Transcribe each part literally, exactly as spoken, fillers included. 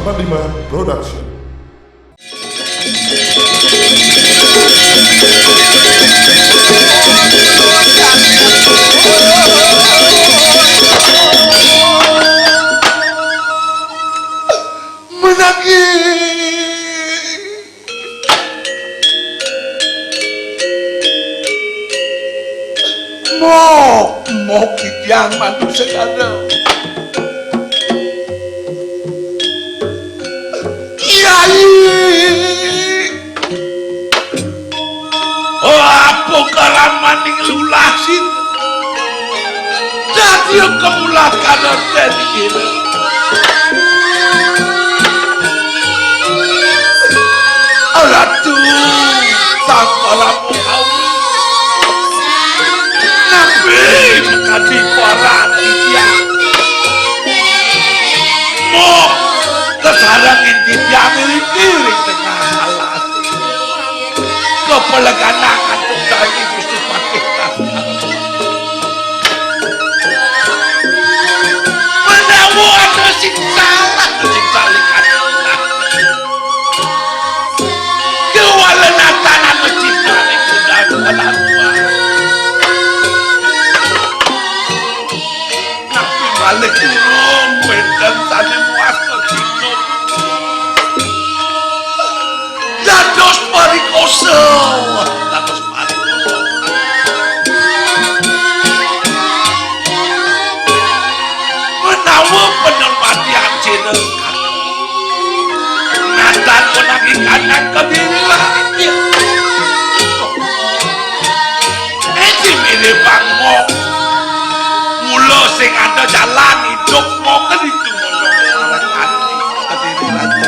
Padima Production. Menangi. Mok, mok titiang manusagara. Kyai. Oh, apa karamaning lulasin? Dadi kemulakan ten ira. Ratu, sang Prabu Kawi. Nabi kadi para titiang. Mok kesarengin titiang ring tengah alas. Kepeleganan antuk daging Gusti Patih. Menawa ada sing salah, sing salikan. Kewala natanan masjid maring kuda kuala tua. Napi malih durung wénten sané muas kecicuk. Dados parikosa, dados parikosa. Menawa penermatian jeneng Natan menawi kanang kediri lagi. Edi milih bangmo. Mula sing ada jalan hidup mau keditu. Kediri lagi.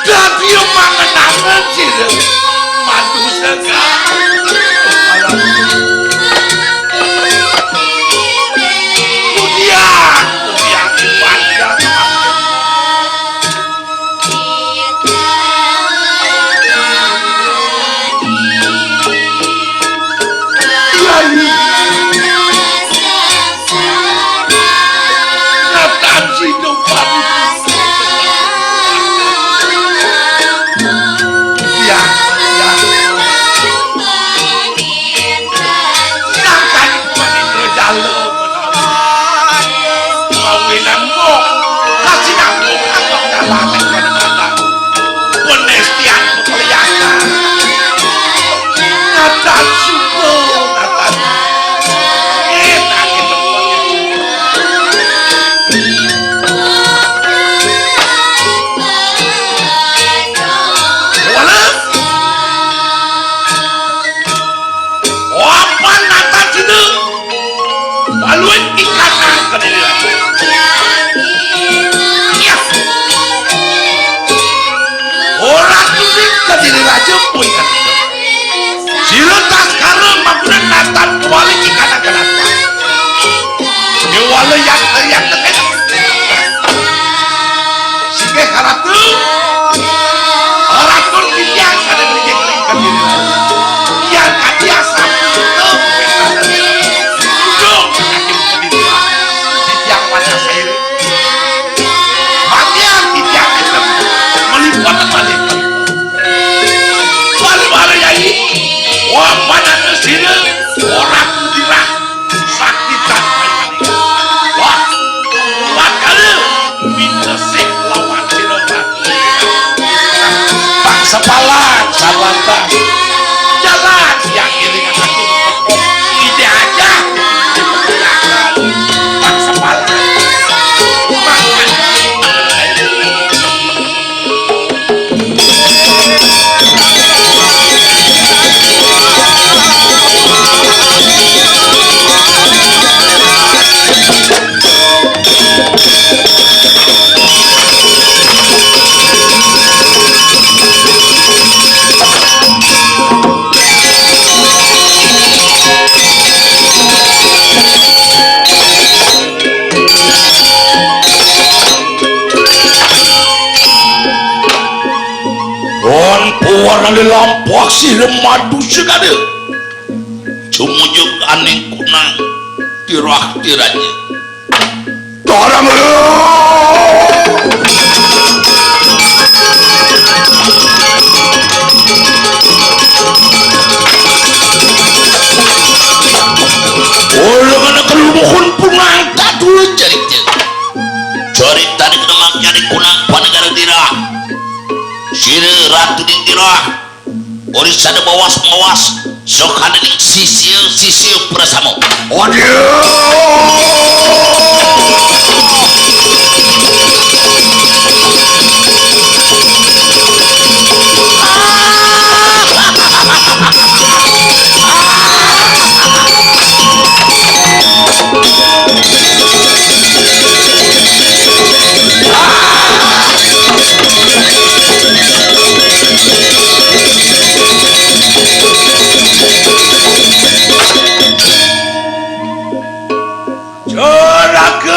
Dadi mangen-angen sira manusa ka. Kudian, kudian iwanja. Kyai. Natan sida paniku. Tiang, tiang. Natan paniku jalo menawi. Mawinan mo, kasinampun agak dalam kadang-kadang. Penestian pekeliasan. Natan syukur, Natan. Eh, nangis. Wala. Wapan nata cina. Waluin ikan kediri. Yes. Ora tulis kediri raja pun kan. Sila taskara magunan natan kuali ikan akan apa. Dewala yang yang Singgih Ratu. Ratu titiang sané mriki ring kediri. Tiang kadiah sampun. Titiang panas air. Matian titiang itu. Meliput balik. Balik-balik, Yai. Wah, panasnya sini. Orang kudirat. Sakti tan manik. Wah, bakal minta sik lawan sira. Pak sepalan, sabar, Pak. Jalan yang iring aku. Ide aja. Pak sepalan. Wan puwarane lampah sira madu segada. Jumujug aning kunang. Tirah-tirahnya. Tarang. Orang anak keluluhun punang tatu cerita. Cerita di kenamang nyari kunang panegara tirah. Sira Ratu Ding Tirah. Ori sada bawas-bawas, sok hadirin sisia-sisia prasama. Waduh. Juragan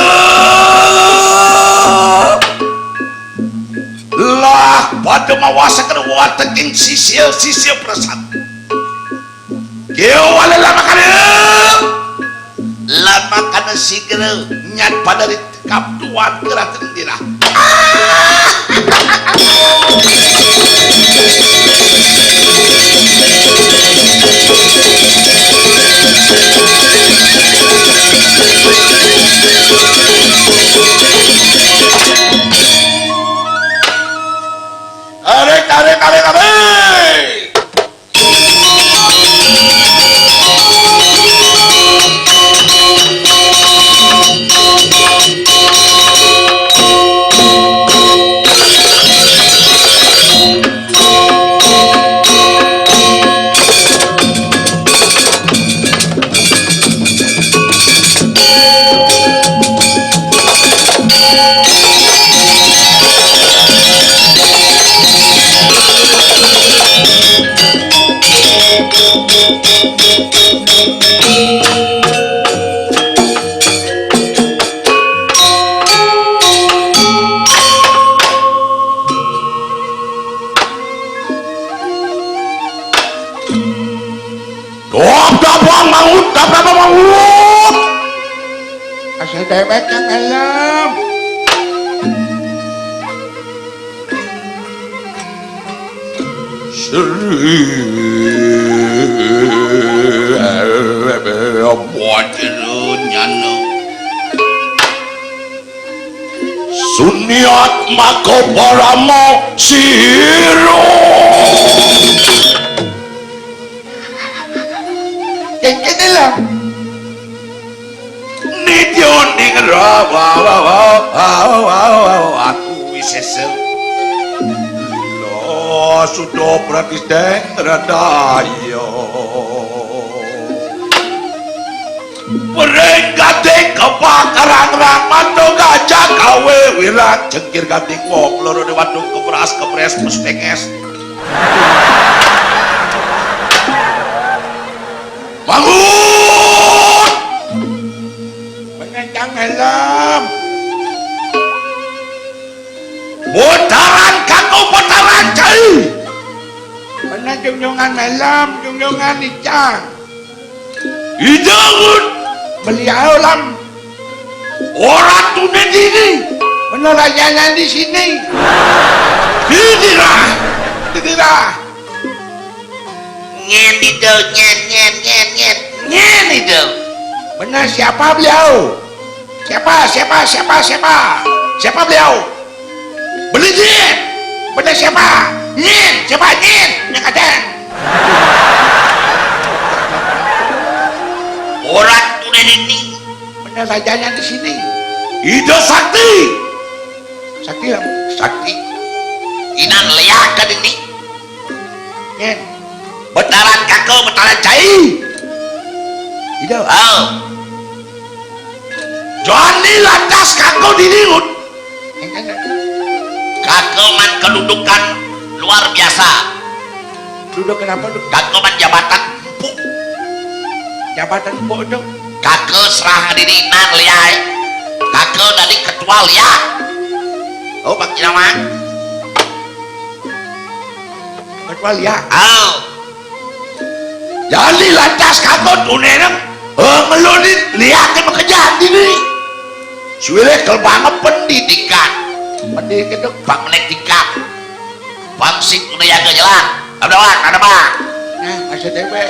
lah pada mawasaken wateking sisia-sisia prasat. Kewala lamakana. Lamakana sigra nyat pada ri kabduan keraten dirah. Arek, arek, arek, arek. Dop, dop, Bang Mangut, dop, dop, Bang Mangut. Asa dewek yang elem. Seri buat nyana. Suniat maka parama sira. Kengkene lah. Nitya ning rawa, aku wisesa. Lila suda pratisteng radaya. Pering gading kepak karang-rang, mata gajah gawe wirang, jengkir gading wong, loro di waduk kepras kepres pestenges. Bangun! Menentang malam. Botaran kaku botaran cai. Pernah junjungan malam, junjungan icang. Ijangun. Beliau lam. Orang tunen dini. Bener aja di sini. Didilah. Didilah. Nyen itu, nyen, nyen, nyen, nyen. Nyen itu. Bener siapa beliau? Siapa, siapa, siapa, siapa? Siapa beliau? Beli nyen. Bener siapa? Nyen, siapa nyen? Nyen kadang. Orang tunen ini. Bener rajanya di sini. Ida Sakti. Sakti lah. Sakti. Inan liak ka dini. Nyen. Betaran kaka, betaran cai. Ida. Oh. Jani lantas kaka dini, Ut. Nyen, nyen. Kaka man kedudukan luar biasa. Duduk kenapa, Duk? Kaka man jabatan empuk. Jabatan empuk, Duk. Kaka serah diri nan liai. Kaka dadi ketua liak. Oh, Pak Kinawan. Ketua liak. Oh. Jadi lantas kaka tuneneng. Oh, ngelunin, liatin makejang dini. Suwile kel banget pendidikan. Pendidikan itu bang menek tingkat. Bang sing udah jaga jalan. Ada bang, ada bang. Nah, masih dewe.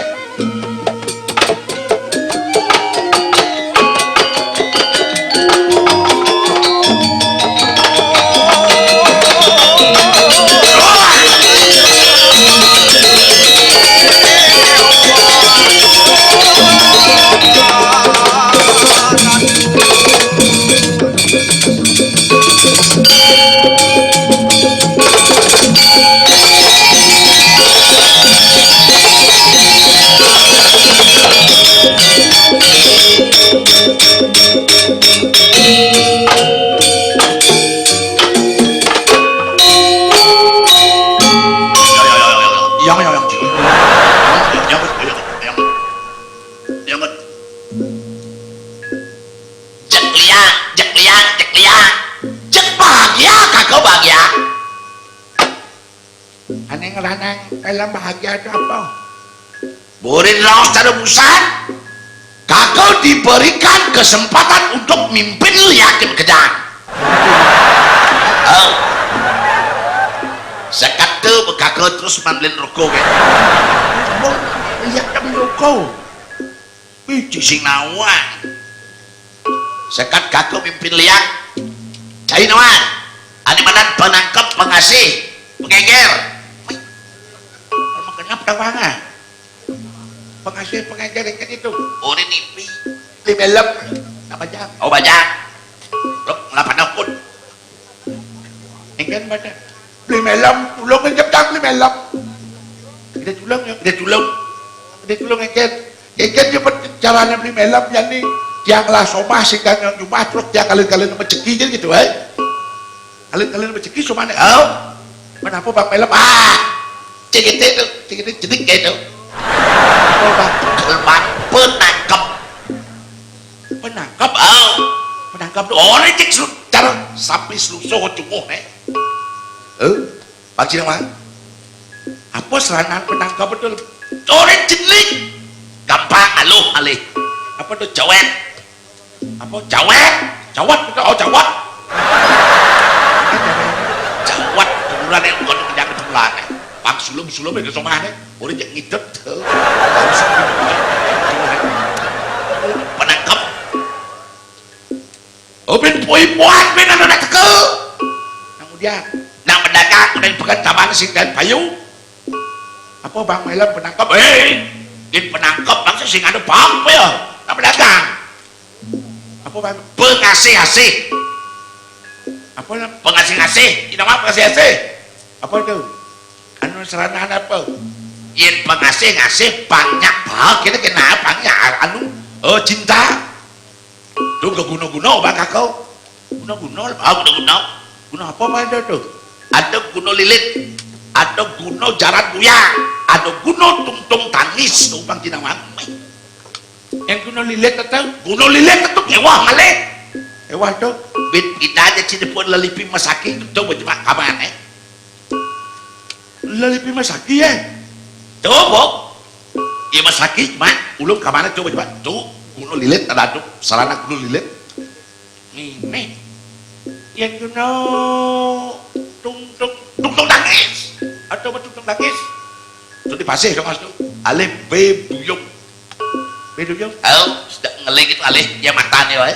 Yang, yang, yang, yang, yang, yang, yang, yang, yang. Jek liang, jek liang, jek liang. Jek bahagia, kagak bahagia. Ane ngeranang dalam bahagia itu apa? Burin raos cara busan, kagak diberikan kesempatan untuk mimpin liatin kejang. Oh. Sekat tu kagak terus mandelin rokok ya. Mau lihat kami rokok. Wih, sing nawang. Sekat kagak mimpin liang. Cai nawang. Ane manan penangkep, pengasih, pengeger. Wih, kenapa tawanga? Pengasih, pengeger, ikan itu. Oh, ini nipi. Beli melem. Apa jam? Oh, bajang. Lo ngelapan akun. Engken pada beli melem, tulung, engken tang beli melem. Kita tulung ya, kita tulung. Kita tulung engken. Engken cepet caranya beli melem, ya nih. Tiang lah somah, singgang yang jumah, terus tiang kalian-kalian rezeki gitu, eh. Kalian-kalian rezeki, somah nih, oh. Kenapa bang melem? Ah, cek itu, cek itu, cedik kayak itu. Oh, bang, bang, penangkep. Penangkep, ah. Penangkep tuh, orang cek seru, cara sampai selusuh cunguh, eh. Eh, Pak Cina, Wan. Apa serangan penangkap betul? Orang jeling. Gampang, aluh, alih. Apa tuh, jawet? Apa, jawet? Jawet, betul, oh, jawet. Jawet, kuburan yang bukan kenyang kebetulan, eh. Pang sulum, sulum itu somah, eh. Orang yang ngidet, eh. Penangkap. Oh, ben poi-poan, ben anu nak teke. Nang udian. Nang pedagang, udah dipegat taman sing dan payu. Apa bang melem penangkep? Eh, din penangkep, bang sing ada bang, apa ya? Nang pedagang. Apa bang? Pengasih-asih. Apa nang? Pengasih-asih. Ini nama pengasih-asih. Apa itu? Anu seranahan apa? Yen pengasih-ngasih, pangnya apa? Kita kena pangnya anu. Oh, cinta. Tuh guna-guna, bang, kakau. Guna-guna, ah, guna-guna. Guna apa, Pak, ada tuh? Ada guna lilit, ada guna jaran buya, ada guna tungtung tangis, tuh, bang, kita mah. Yang guna lilit itu? Guna lilit itu, ewah, malih. Ewah, tuh. Bit kita aja, cina pun lelipi masaki, tuh, coba, coba, kapan, eh? Lelipi masaki, eh? Tuh, Bob. Iya, masaki, Mak. Ulun ka mana, coba, coba. Tuh, guna lilit, ada tuh. Sarana guna lilit. Ini. Yang guna tung, tung, tung, tung tangis. Ada apa tung, tung tangis? Tuh dipasih, dong, Mas, tuh. Alih B buyung. B buyung. Oh, sedang ngeling itu alih. Ya, matanya, wae.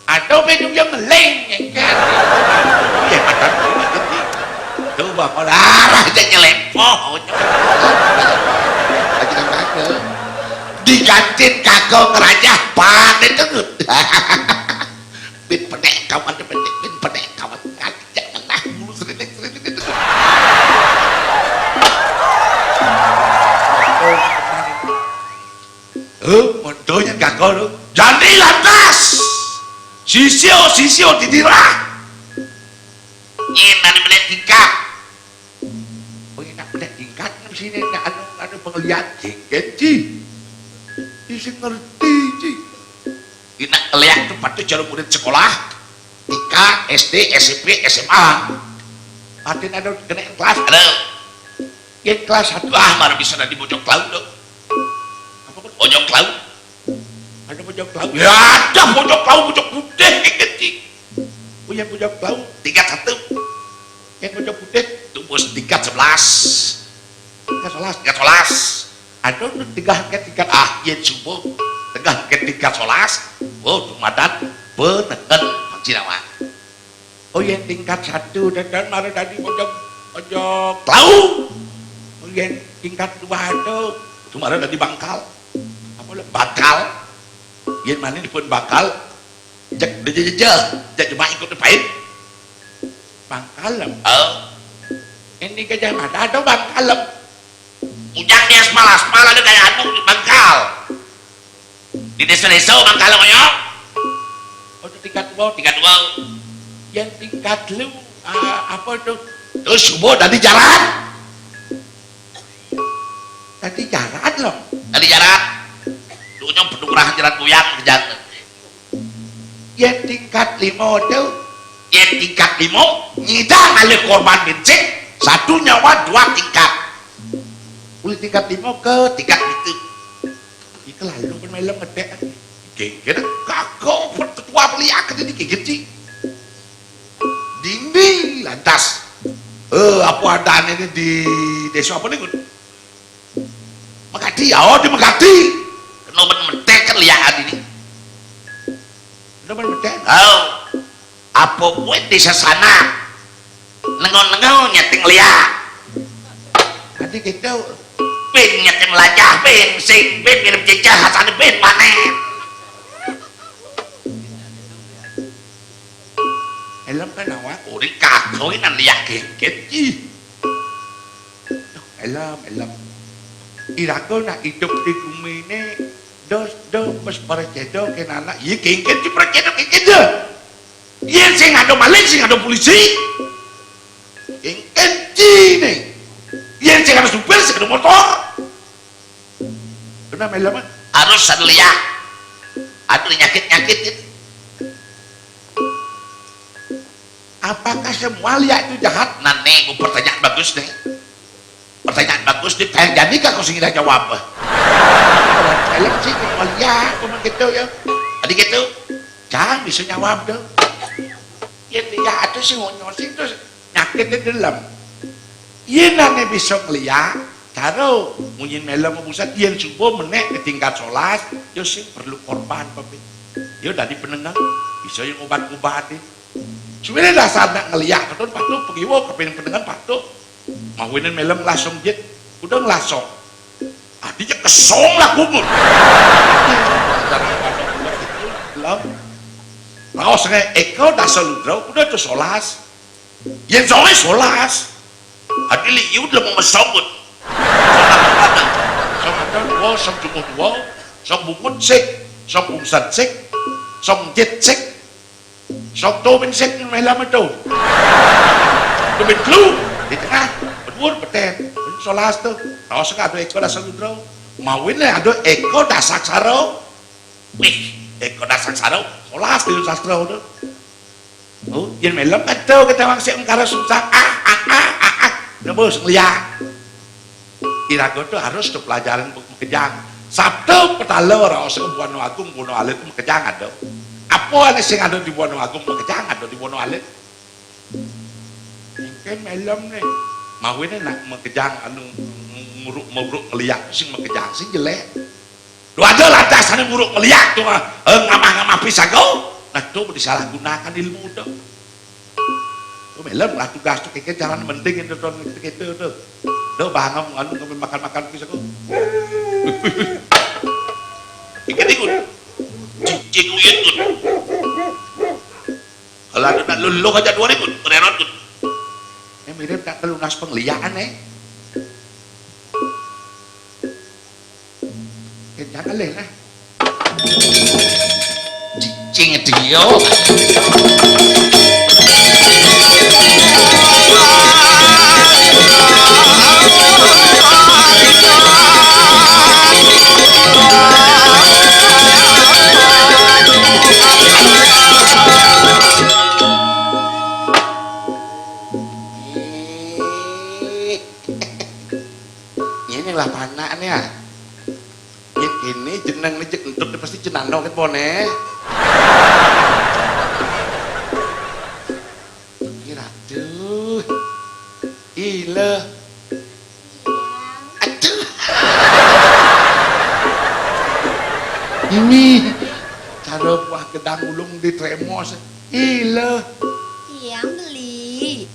Aduh, B buyung ngeling, engken. Ya, matanya. Tuh, Bapak, arah aja nyelepoh. Lagi nang kagak. Digantin kagak ngerajah, panen tuh. Bin penek kawan, bin, bin penek kawan. Ngajak tengah mulu, seritik, seritik, seritik. Eh, montonya gagal lu. Jadi lantas. Sisio, sisio didirah. Nyen, ane menek tingkat. Oh, enak menek tingkat, kan sini, nak anu, anu pengeliat, jengket, Ci. Isi ngerti, Ci. Ina ngeliat tuh patut jalur murid sekolah, T K, S D, S M P, S M A. Patin ada kena kelas, ada. Yang kelas satu, ah, mana bisa ada di Bojong Klau, dong. Apa, Bang? Bojong Klau. Bojong Klau. Ya ada Bojong Klau, Bojong Putih iki. Oh, yang Bojong Klau tingkat satu. Yang Bojong Putih tumbus tingkat sebelas. Tingkat sebelas, tingkat sebelas. Aduh, tingkat ke tingkat, ah, yen subuh. Tingkat ke tingkat sebelas. Oh, dumadan peneken Bang Cinawa. Oh, yang tingkat satu, dan, dan malah tadi Bojong, Bojong Klau. Oh, yang tingkat dua itu, itu malah tadi Bangkal. Apa lah? Bangkal. Yen mana ni pun Bangkal. Jak, jak, jak, jak, jak, cuma ikut pain. Bangkal lah. Oh. Ini Gajah Mada atau Bangkal lah? Ujang dia sepalas, sepalas ada kayak anu di Bangkal. Di desa-desa Bangkal, ya. Oh, itu tingkat dua. Tingkat dua. Yang tingkat lu, ah, apa tuh? Terus subuh tadi jalan. Tadi jalan loh. Tadi jalan. Dunya beduk rahan jalan goyang ke jalan. Yang tingkat lima tuh. Yang tingkat lima, nyidang alih korban bensik, satu nyawa dua tingkat. Mulai tingkat lima ke tingkat itu. Iki lalu pun melem ngedek. Genggen kagok ketua peliaket ini genggen sih. Dindi lantas. Eh, apa adanya ini di desa apa nih, Gun? Megadi, ya, oh, di Megadi. Kena ben medek kan liakan ini. Kena ben medek? Oh. Apa kuwi di sesana? Nengo-nengo nyeting liak. Tadi gitu. Pin nyeting lajah, pin sing, pin mirip cecah, hasane pin panen. Helm kan awak uri kagoinan liak geget, ih. Helm, helm. Iraga nak hidup di gumine, dos, dos, wis percaya kena anak. Iya, geget, dipercaya, geget, ya. Yen sing ada maling, sing ada polisi. Yen kencine. Yen sing ada supir, sing ada motor. Benar, Mel, apa? Harus ada liak. Ada nyakit-nyakit gitu. Apakah semua liak itu jahat? Nah, nih, gua pertanyaan bagus nih. Pertanyaan bagus nih, tayang jadi kak kau sing jawab. Helm sih, semua liak, cuma gitu ya. Tadi gitu. Jangan bisa jawab tuh. Yen liak atuh sing nyosi terus nyakit di dalam. Yen ane bisa ngeliak, karo munyin melem pusat, yen subuh menek ke tingkat solas, yo sing perlu korban, Pak. Yo dari penengah, bisa yang obat-obatin. Suwene dasar nak ngeliak, katon patuh, pengiwa, keping penengan patuh. Mawinen melem langsung jet, udah ngelasong. Artinya kesong lah kumut. Belum. Raos nge eko dasa ludra, udah tuh solas. Yen songe solas. Adi li iu lemu mesong, Bud. Song ada dua, song jumuh dua, song bungut sik, song bungsan sik, song jet sik, song to bin sik, meh lama to. To bin klu, di tengah, beduur, beten, bin solas to. Raos ka ado eko dasa ludra. Mawin le ado eko dasaksara. Wih, eko dasaksara, solas to sastra to. Oh, yen melem kan to kita wang sik engkara sungsang. Ah, ah, ah, ah, ah. Nembus ngeliak. Iraga to harus to pelajaran bu-, makejang. Sabda Petala ora usah ke Buana Agung, Buana Alit makejang ada. Apa ane sing ada di Buana Agung makejang ada di Buana Alit? Mungkin melem nih. Mawine nak makejang anu nguruk-nguruk ngeliak sing makejang sing jelek. Lho ada lah dasane muruk ngeliak to, eh, ngamah-ngamah pisan kok. Nah, to disalahgunakan ilmu to. To melem lah tugas to keke jalan mending itu to, gitu to. Do bangem anu ngambil makan-makan pisan kok. Iki niku. Cicing uyut to. Kalau ada nak luluh aja dua ribu, bererot to. Eh, mirip tak kelunas pengliakan, eh. Kencang kalih nah. Cicing dia. Ini lah panaknya. Yen Ini jeneng ne cek entut pasti jenano ket pone. Ini ratu. Ile. Aduh. Ini cara buah gedang ulung di Tremos. Ile. Tiang beli.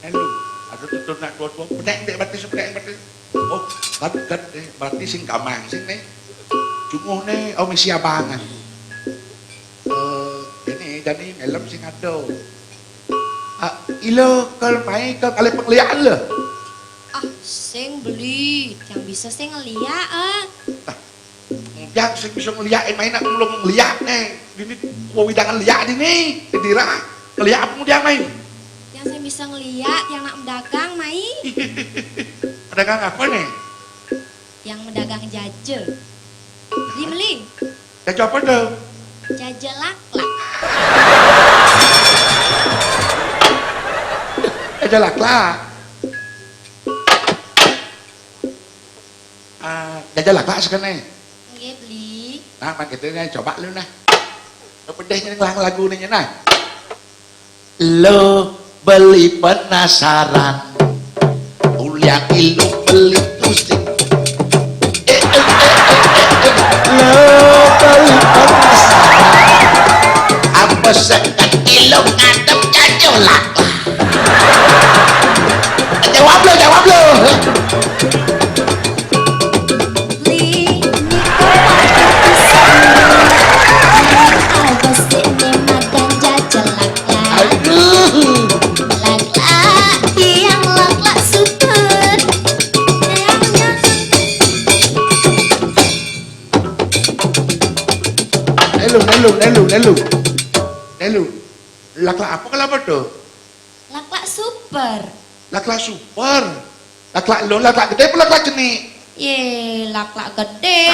Elu, ada tutur nak dua-dua. Penek dek batis, penek batis. Oh, kat, kat, eh, berarti sing gamang sing ne. Cunguh ne, oh, misi abangan. Eh, ini jadi helm sing ada. Ah, ilo kal mai ke kali pengliakan le. Ah, sing beli, yang bisa sing ngeliat, eh. Yang sing bisa ngeliakin main aku belum ngeliat ne. Ini wewidangan liak ini, kedira. Ngeliat apa dia main? Yang sing bisa ngeliat, yang nak mendagang mai. Pedagang apa ne? Yang mendagang jaje. Beli, beli. Jaje apa tuh? Jaje laklak. Jaje laklak. Ah, jaje laklak sekene. Nggih, beli. Nah, mak gitu nih, coba lu nah. Lu pedeh nih ngelang lagu nih nah. Lo beli penasaran. Ulian ilu beli tusing. Eh, eh, eh, eh, eh, eh. Lo beli penasaran. Apa sekat ilu ngadep jaje laklak? Jawab lo, jawab lo. Nelu, nelu, nelu, nelu. Nelu. Laklak apa kalau apa tuh? Laklak super. Laklak super. Laklak lo, laklak gede apa laklak cenik? Ye, laklak gede.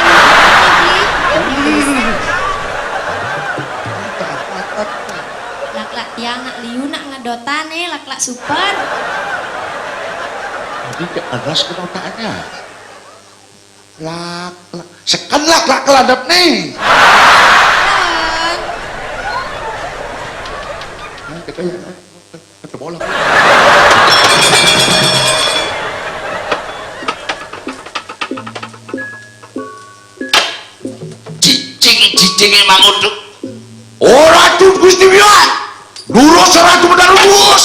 Laklak tiang nak liu nak ngedotane, laklak super. Jadi gak keras kenotaannya. Laklak. Seken laklak keladep nih. Nah, kita ya. Kata bola. Cicing-cicing emang uduk. Ora tuh Gusti Bian. Lurus ora tuh bener lurus.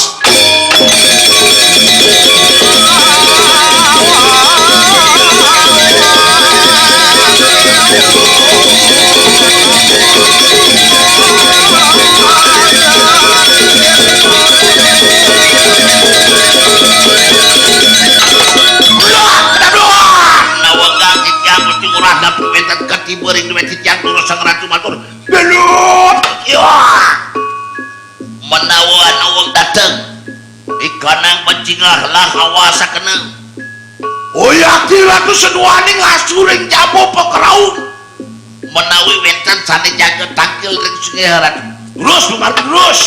Nawa kang titiang Gusti Ngurah Dapu wénten katiba ring duwé titiang Durusang Ratu matur, "Belut!" Iya. Menawa ana wong dateng, ikanang pacingah lah awasakena. Oyati Ratu seduaning asuring jaba pakraun. Menawi wénten sané jaga tangkil ring Sungai Harat, terus lumaku terus.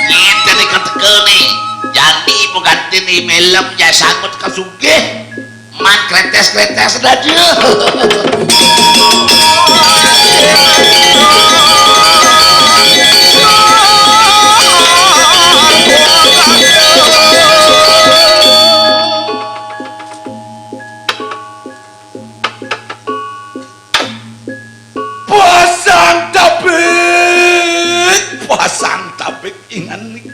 Ngénten iki tekené, jani penggantiné melem ya sanget kasugih. Man kretes-kretes dadi. Pasang tabik, pasang tabik ingan niki.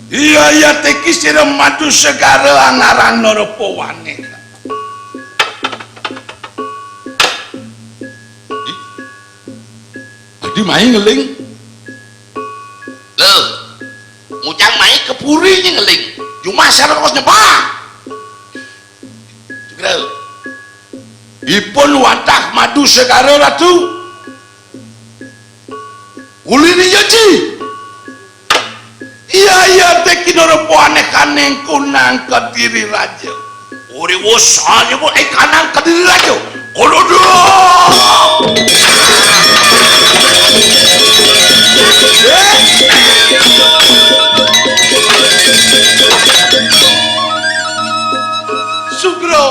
Iya, iya, teki sira madu segara angaran Narapawaning. Adi mai ngeling. Lho, mucang mai ke puri nyi ngeling. Cuma sira terus nyembah. Segera. Ipun wantah madu segara, Ratu. Ulini jaji. Iya, iya, teki Narapawaning kaning kunang Kediri Raja. Uri wus aja bu, eh, kanang Kediri Raja. Kolodo.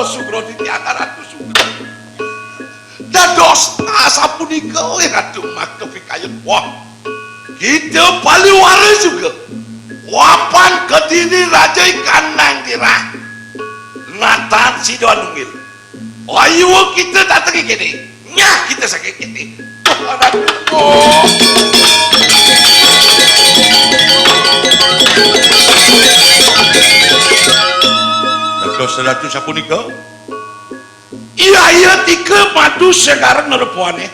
Sugro titiang Ratu Sugro. Dados asapunika, eh, Ratu Makta Pikayun. Wah, kita paliwara juga. Wapan Kediri Raja ikanang dirah. Natan sida nunggil. Ayo kita dateng kene. Nyah kita saking kene. Wah, Ratu. Dados Ratu sapunika. Iya, iya, tika madu segara ngerepuane.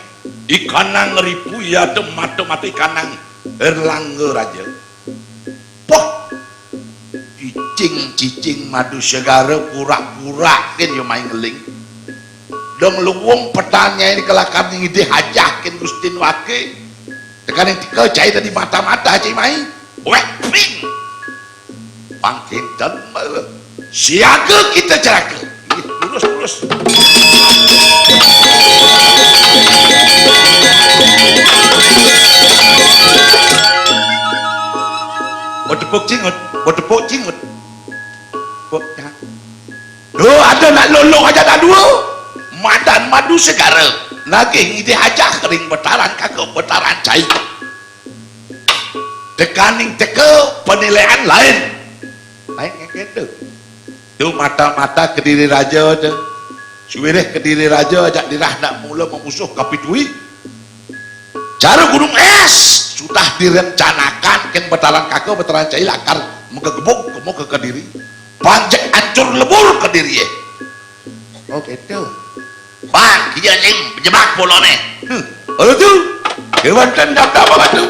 Ikanang ngeripu, iya, te mata-mata ikanang Erlangga Raja. Poh, cicing-cicing madu segara pura-pura ken yo main ngeling. Dong luwung petanya ini kelakar ngidih hajah ken Gustin Wake. Tekaning tika cai tadi mata-mata cai mai. Weh, ping. Pangkinten, siaga kita celaka. Nggih, lurus, lurus. Bedepuk cingut, bedepuk cingut. Kok, ya. Duh, ada nak lolong aja tak dua. Madan madu segara. Nagih ngidih aja kering betaran kagak betaran cai. Tekaning teka penilaian lain. Lain ngene tu. Tu mata-mata Kediri Raja tu. Suwirih Kediri Raja ajak dirah nak mula memusuh Kapitui. Cara gunung es sudah direncanakan ken betaran kaka betaran cai lakar menggegebuk kemo ke Kediri. Panjak ancur lebur Kediri eh. Oh gitu. Bang, iya ning jebak bolone. Hmm. Aduh tu. Kewanten daftar apa tu?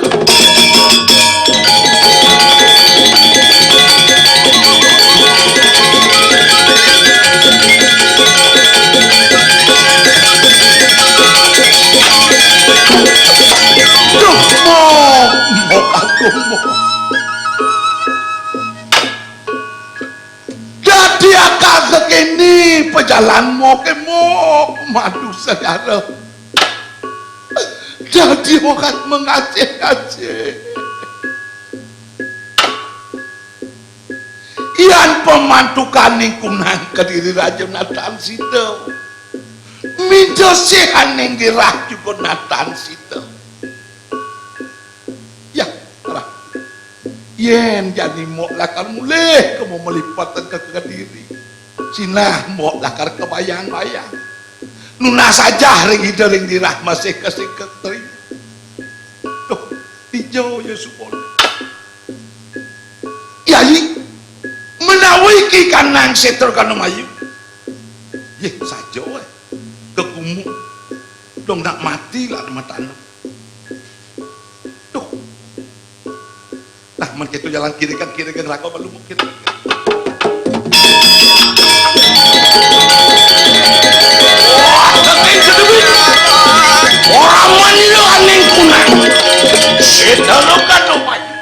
Duh, mok, mok aku mok. Dadi akal sekini pejalan moke mok madu segara. Dadi mokat mengasih-asih. Ian pemantukaning kunang Kediri Raja natan sida. Minjasihaning dirah juga natan sida. Ya, lah. Yen jani mok lakar mulih kemo melipat ke Kediri. Sinah mok lakar kebayang-bayang. Nunas ajah ring ida ring dirah masih kesikek teri. Duh, dija ya supana. Yayi, menawi ki kanang setra kana mayu. Yeh, saja wae. Kekumu. Dong nak mati lah matanem. Duh. Nah, men keto jalan kiri kan kiri kan raga malu kiri. Wah, saking kedebit. Ora manira aning kunang. Sedana kado maju.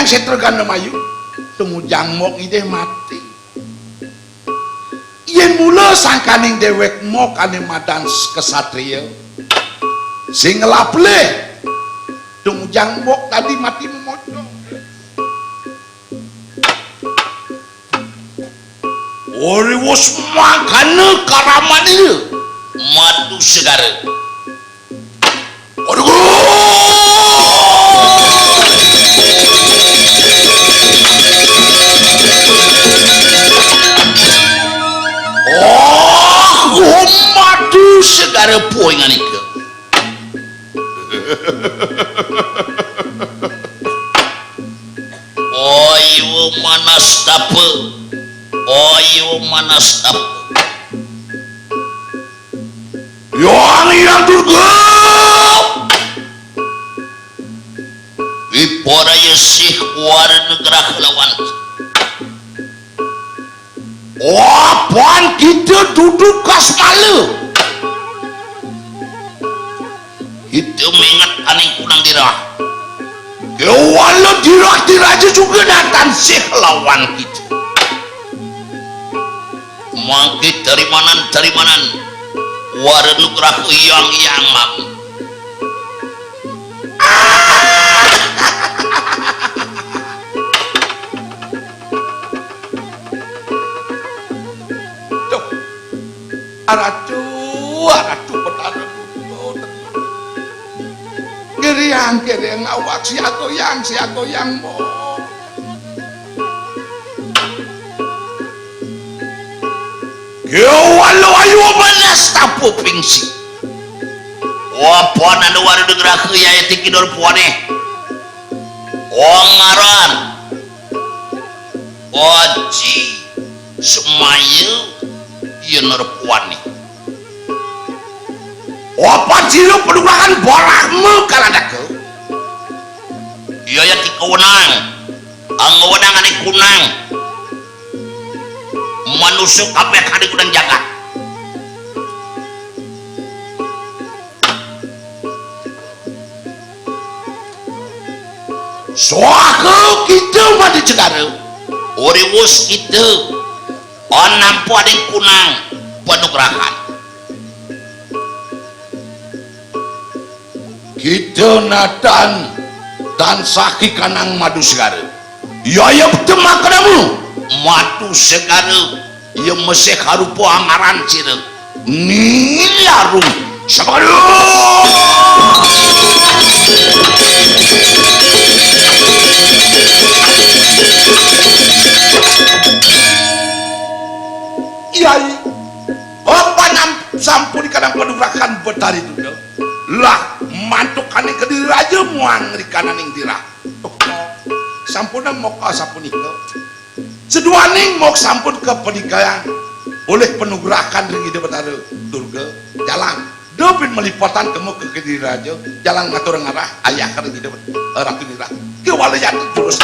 Sétra Gandamayu, tumujang mok idih mati. Yén mula sangkaning déwék mok ané madan s-, kasatriya, sing ngelapelih, tumujang mok dadi mati mamocong. Ori wus mangkana karamania Madu Segara. Aduh! Oh, Madu Segara puing anika. Oyo manastapa, oyo manastapa. Hyang Hyang Durga, wiporaya sih wara nugraha lawan. Apan kita dudu kasmala. Kita minget aning kunang dirah. Kéwala dirah diraja juga natan sih lawan kita. Mangké tarimanan-tarimanan wara nugraha Hyang Hyang Mama. Duh. Aratu, aratu Betara Durga. Giriang, giriang awak siagoyang, siagoyang mo. Kéwala ayu manastapa pingsi. Wapan anu wara nugraha yaya tiki dur puane. Wong ngaran Aji Semaya, iya nerpuani. Wapan sira panugrahan Brahma Kalandaka. Iya ya tika wenang. Angga wenang ané kunang. Manusa kabéh ané kunang jagat. Soaka kita Madu Segara, uriwus kita, anampa aning kunang panugrahan. Kita natan tansah kikanang Madu Segara. Yaya betemak namu Madu Segara. Iya mesih karupa angaran sira. Nilarung sabadu. Yai, apa nam-, sampun kadang panugrahan Betari Durga. Lah, mantukaning Kediri Raja muang rikananing dirah. Sampun moka sapunika. Seduaning mok sampun kapanikayang olih panugrahan ring Ida Betara Durga, jalan. Da bin malipetan kema ka Kediri Raja, jalan ngatur ngarah ayah ring Ida Bet-, Ratu Nirah. Kewala jatuh terus.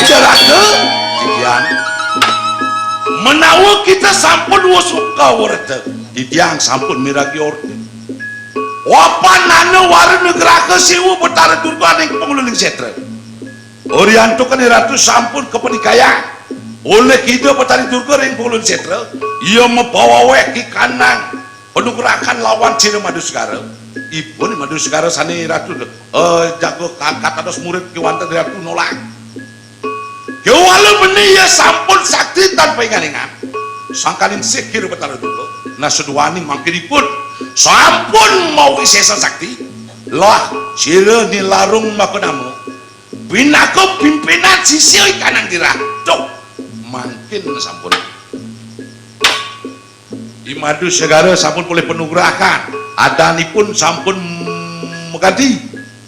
Jalaga, titiang. Menawa kita sampun wus uka werta, titiang sampun miragi orta. Wapan nana wara nugraha Siwa Betara Durga ning panguluning setra. Oriantukan Ratu sampun kapanikayang olih Ida Betari Durga ring panguluning setra, iya mapawaweh kikanang panugrahan lawan sira Madu Segara. Ipun Madu Segara sane Ratu, eh, jaga kaangkat dados murid kewanten Ratu nolak. Kewala meni iya sampun sakti tan paingan-ingan. Sangkaning sikir Betara Durga. Nah, seduaning mangkinipun sampun mawisesa sakti. Lah, sira Nilarung makanama pinaka pimpinan sisia ikanang dirah. Duh, mangkin sampun. I Madu Segara sampun polih panugrahan. Adanipun sampun maganti.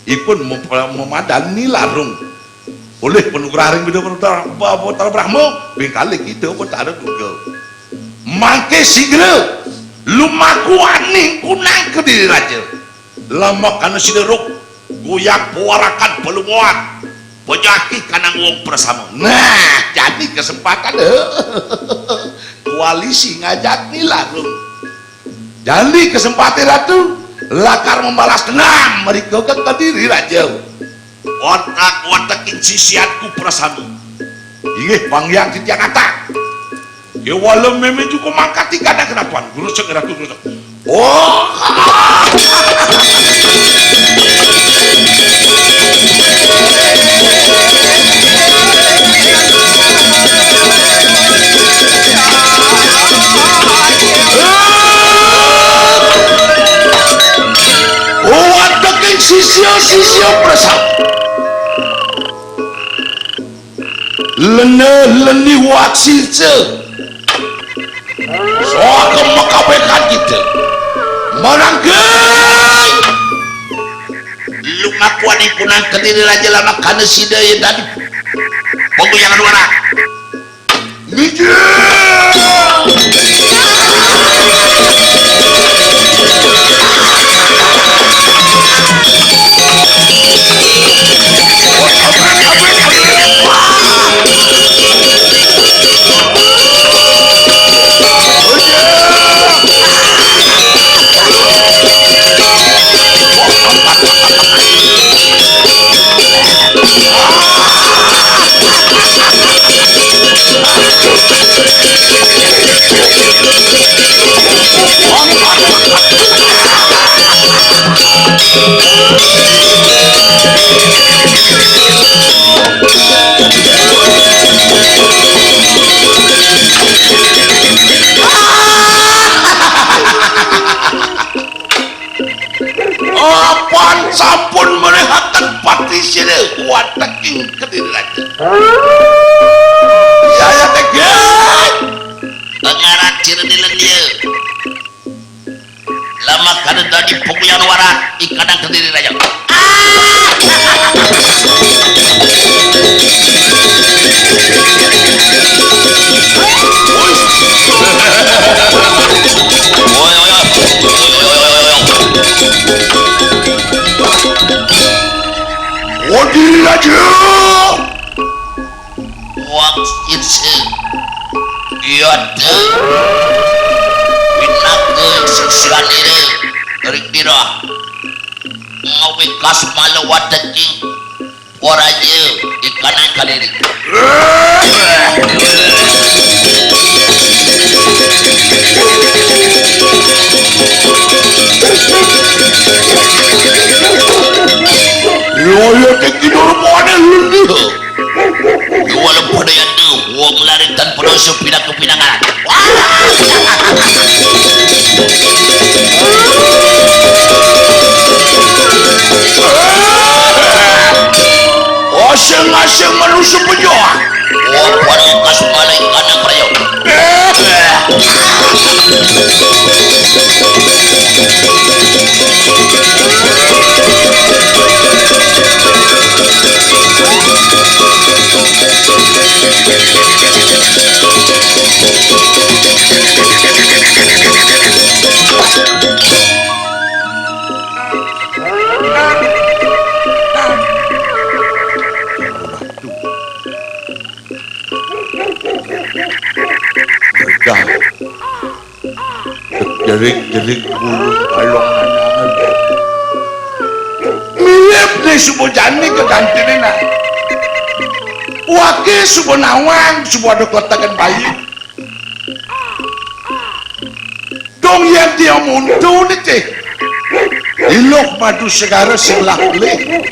Ipun mem-, mamadan Nilarung. Polih panugrahan ring Ida Betara, Betara Brahma, pingkalih Ida Betara Durga. Mangke sigra Lumaku aning kunang Kediri Raja. Lamakana sida ruk, goyang pawarakan palungoan. Panyaki kanang wong prasama. Nah, jani kesempatan. Koalisi ngajak ni larung. Jani kesempatan Ratu lakar membalas dendam mereka ke Kediri Raja. Otak-otakin sisianku prasama. Inggih, panggiang titiang atang. Kewala meme juga mangkati kadang kenapan. Guru sek Ratu, guru sek. Oh. Wateking sisia-sisia prasama. Lene-leni waksisa. Soal kemakabekan kita. Marangkai. Lu ngakuan impunan Kediri Raja lamakana sida ya tadi. Punggu yang luar. Nijil. Apan sampun merihaken pati sira wateking Kediri Raja. Yaya tegeh. Pengaran sira dilendia. Lamakana dadi pungguyan warat ikanan Kediri Raja. Wadi Raja. Wong sirse. Iya, Dek. Winakta sisianira ring dirah. Ngawikas mala wateking Waraja ikanan Kediri. Loyo teki durmane lendih. Dua lempada yatu, wong lari tanpa dosa pindah ke pinangan. Asing-asing manusia penjahat. Wong panukas malaikat yang percaya. Dah. Jerik-jerik bulu balong nanangan. Mirip deh suba jani kegantine, nah. Wake suba nawang, suba ada kotakan bayi. Dong yen dia muntu nitih. Iluh madu segara sing lah ulih.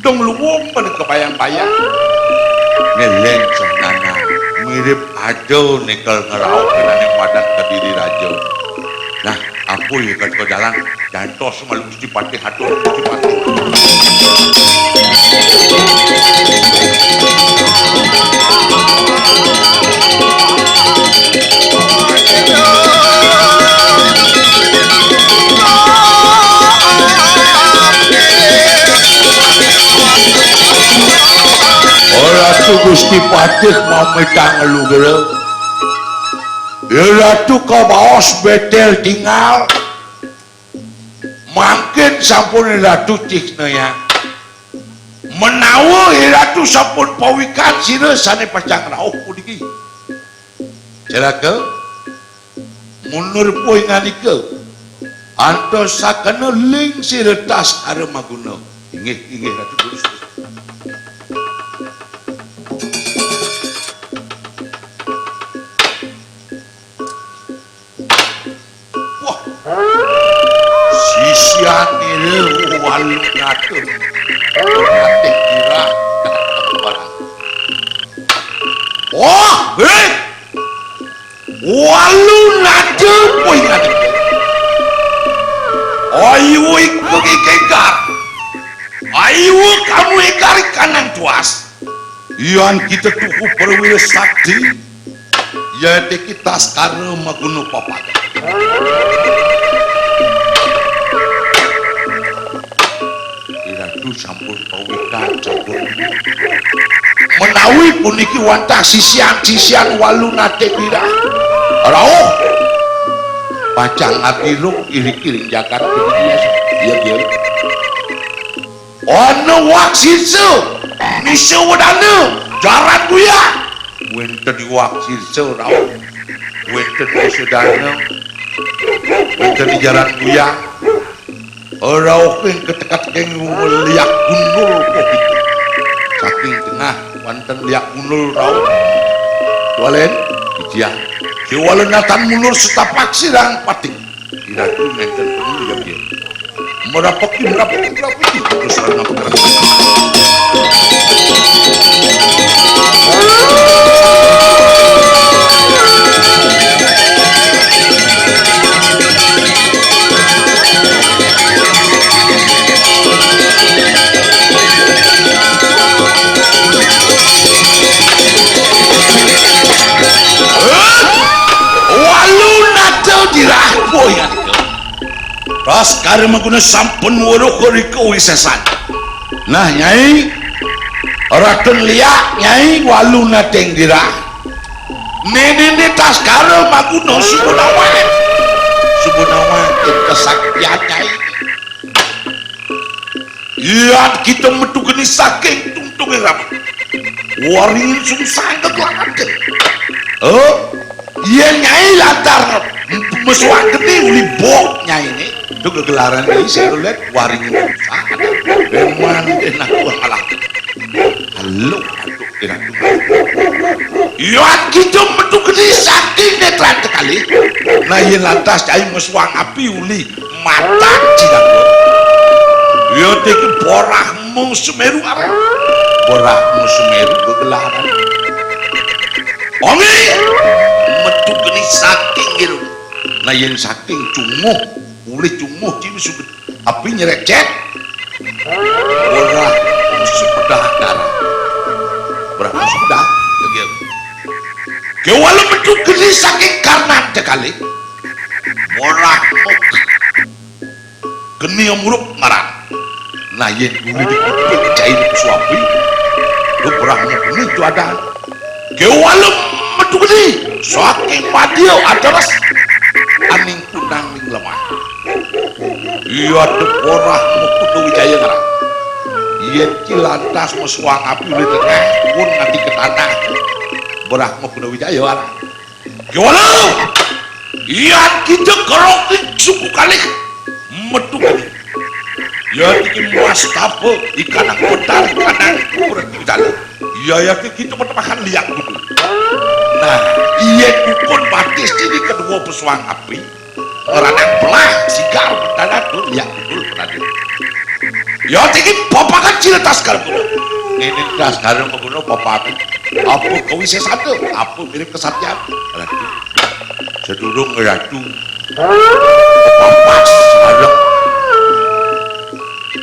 Dong luwung pada kebayang-bayang. Ngeleng Cah Nanang, mirip aja nikel ngerauh kenaning madan Kediri Raja. Nah, aku ya kan ke dalam, jantos malu Gusti Patih, atur Gusti Patih. Ora tu Gusti Patih mau medang lugra. Ratu kabaos betel tingal. Mangkin sampun Ratu cihna ya. Menawa Ratu sampun pawikan sira sane pacang rauh puniki. Celaka, mundur puing anika. Antos sakana ling sira tas ara maguna. Inggih, inggih, Ratu, terus, terus. Wah. Sisian nira walu nata. Ngatih girah. Wah, heh. Walu nata poingan. Ayu ikung ikengkar. Ayu kamu ikar kanang tuas. Yan kita tuhu perwira sakti. Yaitu kita sekarang maguna papada. Iratu sampun pawikan sampun. Menawi puniki wantah sisian-sisian walu nate pira. Rauh. Pacang abdi ruk iring-iring jagat dunia. Iya, iya. Ana wak sirsa, misa wedana, jaran guyah. Wenten di wak sirsa rauh. Wenten misa dana. Wenten di jaran guyah. Rauh ing ketekat ing liak gundul kopi. Saking tengah wonten liak gundul rauh. Walen, ijian. Siwala natan mundur setapak sirang pating. Iratu nenten pun ya, ya. Merapeki, merapeki, merapeki. Terus ana merapeki. Walu nata dirah boyan. Ras Karamaguna sampun weruh rika wisesan. Nah, Nyai, Ratun Liak, Nyai, walu nateng dirah. Nene ne Taskara Maguna suba nawang. Suba nawang ing kesaktian, Nyai. Yan kita metu geni saking tungtunging rama. Waringin sungsang gegelaran. Oh, yen Nyai lantar mesuang geni uli bok Nyai ne. Itu gegelaran Nyai saya lihat waringin sungsang. Memang enak gua kalah. Halo, aduh, enak gua. Yan kita metu geni saking netran tekali. Nah, yen lantas Nyai mesuang api uli Matan cinangka. Ya tiki borah mung Semeru arep. Borah mung Semeru gegelaran. Ongi metu geni saking irung. Nah, yen saking cunguh, ulih cunguh ciwi suget. Api nyerecet. Borah mung sepedah darah. Borah mung sepedah. Lagi aku. Kewala metu geni saking karnan tekali. Borah mung Geni amuruk ngaran. Nah, yen dulu di kuping cai di suapi, lu berang geni itu ada. Kewala metu geni, saking madya ateres, aning kunang ning lemah. Iya, deporah Mukuna Wijaya ngaran. Yen ki lantas mesuang api uli tengah, pun nganti ke tanah. Berah Mukuna Wijaya ngaran. Kewala! Yan kita kerok di suku kalih metu kami. Yan iki mas tapa ikanang petar kanang kuburan kita. Ya, ya, kita bertemahan liak dulu. Nah, iya kukun batis ini kedua pesuang api. Ngeranang belah sigar bertanah tuh liak dulu bertanah. Ya, tiki papakan cila tas kalau guna. Ini tas kalau guna papakan. Apa kawisesana? Apa mirip kesatian? Ratu. Sedurung Ratu. Papas, sareng.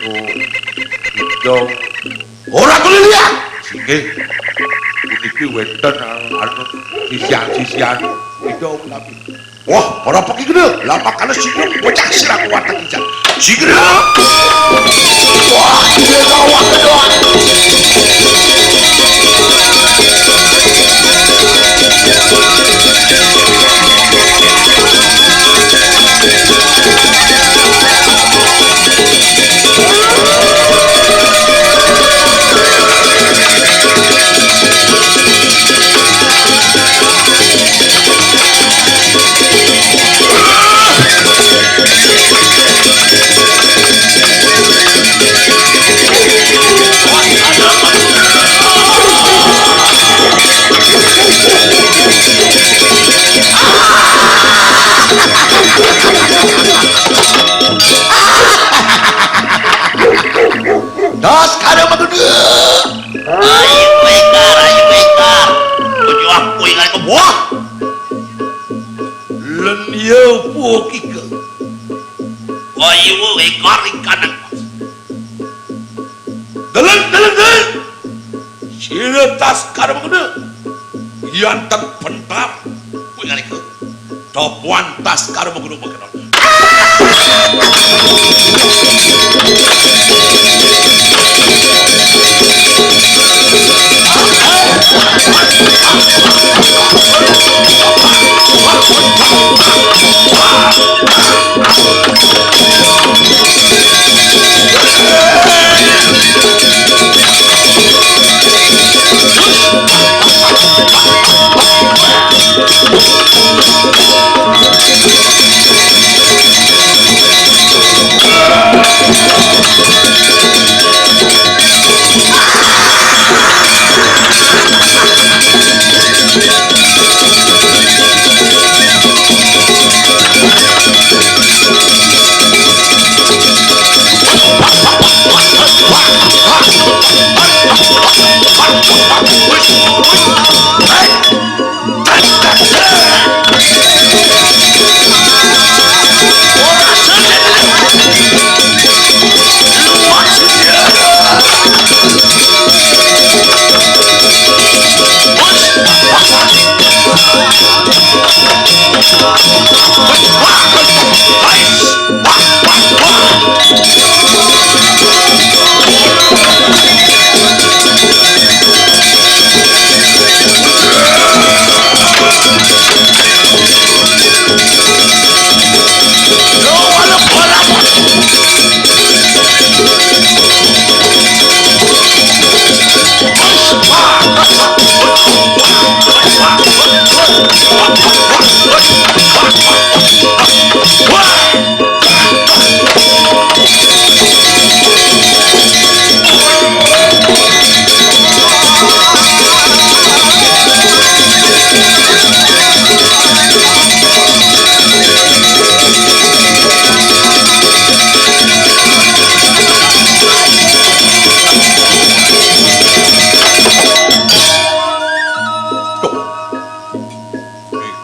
Oh, itu. Ora kuliah. Singgih. Puniki wenten anu sisian-sisian. Itu tapi. Wah, para pekigena, lamakana sinung bocah sirang watek ijan. Sigera. Wah, dia gawat kedua. Kaya wékor ing kanang. Deleng, deleng, deleng. Sira Taskara Mangguna. Yan ten pentar. Kuwi ngalika. Topan Taskara Mangguna makenan.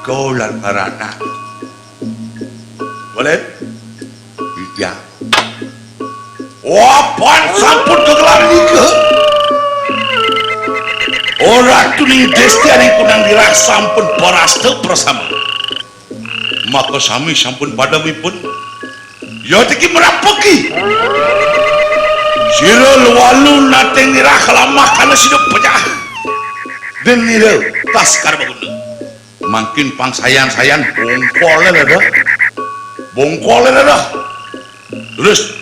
Iko lan maranak. Walen? Iya. Wapan sampun gegelar nika. Ora tuning destianing kunang dirah sampun parasta prasama. Maka sami sampun padamipun. Ya tiki merampeki. Sira luwalu nating nirah lamah kana sida pejah. Den nira Taskara Mangguna. Mangkin pang sayan-sayan bongkole leda. Bongkole leda. Terus.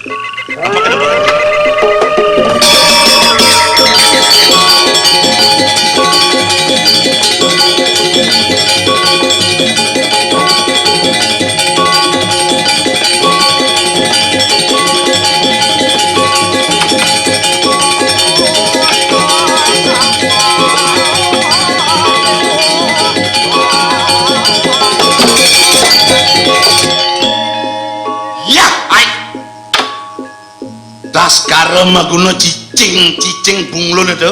Yah, ai. Taskara Mangguna cicing-cicing bunglun itu.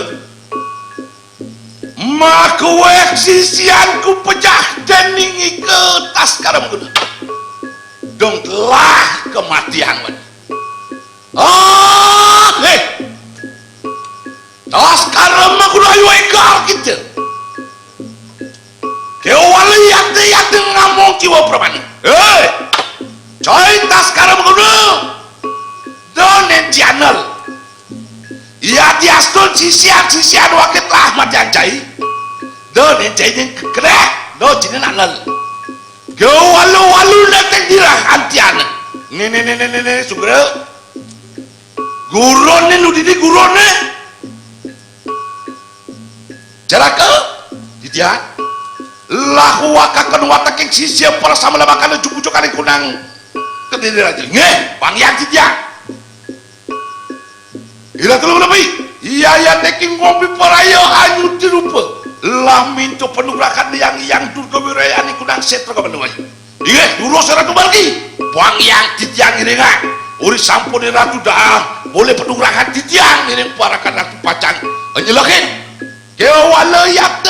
Makuwek sisianku pejah dening ika Taskara Mangguna. Dong telah kematian wani. Ah, heh. Taskara Mangguna ayu egal kita. Kewali yate-yate ngamong kiwa pramani. Hei! Coy Taskara Mangguna. Donen channel. Yati astun sisian-sisian wakit lah matian cai. Donen cai ning kekrek. Do jinin anel. Kewalu-walu neteng dirah antian. Nene, nene, nene, sugra. Gurone nudidi gurone. Jaraka, titiang. Lahu wakaken wateking sisia para samela makana jupujukaning kunang kediri raja. Nggih, pangyang titiang. Ira telu nepi. Iya, iya, teking ngombe paraya anyuti rupa. Lah mintu panugrahan yang, yang Durga Wirayani kunang setra kemenuai. Inggih, durus Ratu Balgi. Pangyang titiang iringang. Uri sampun Ratu daa, boleh penugrahan titiang iring parakan Ratu pacang nyelekin. Kewala yat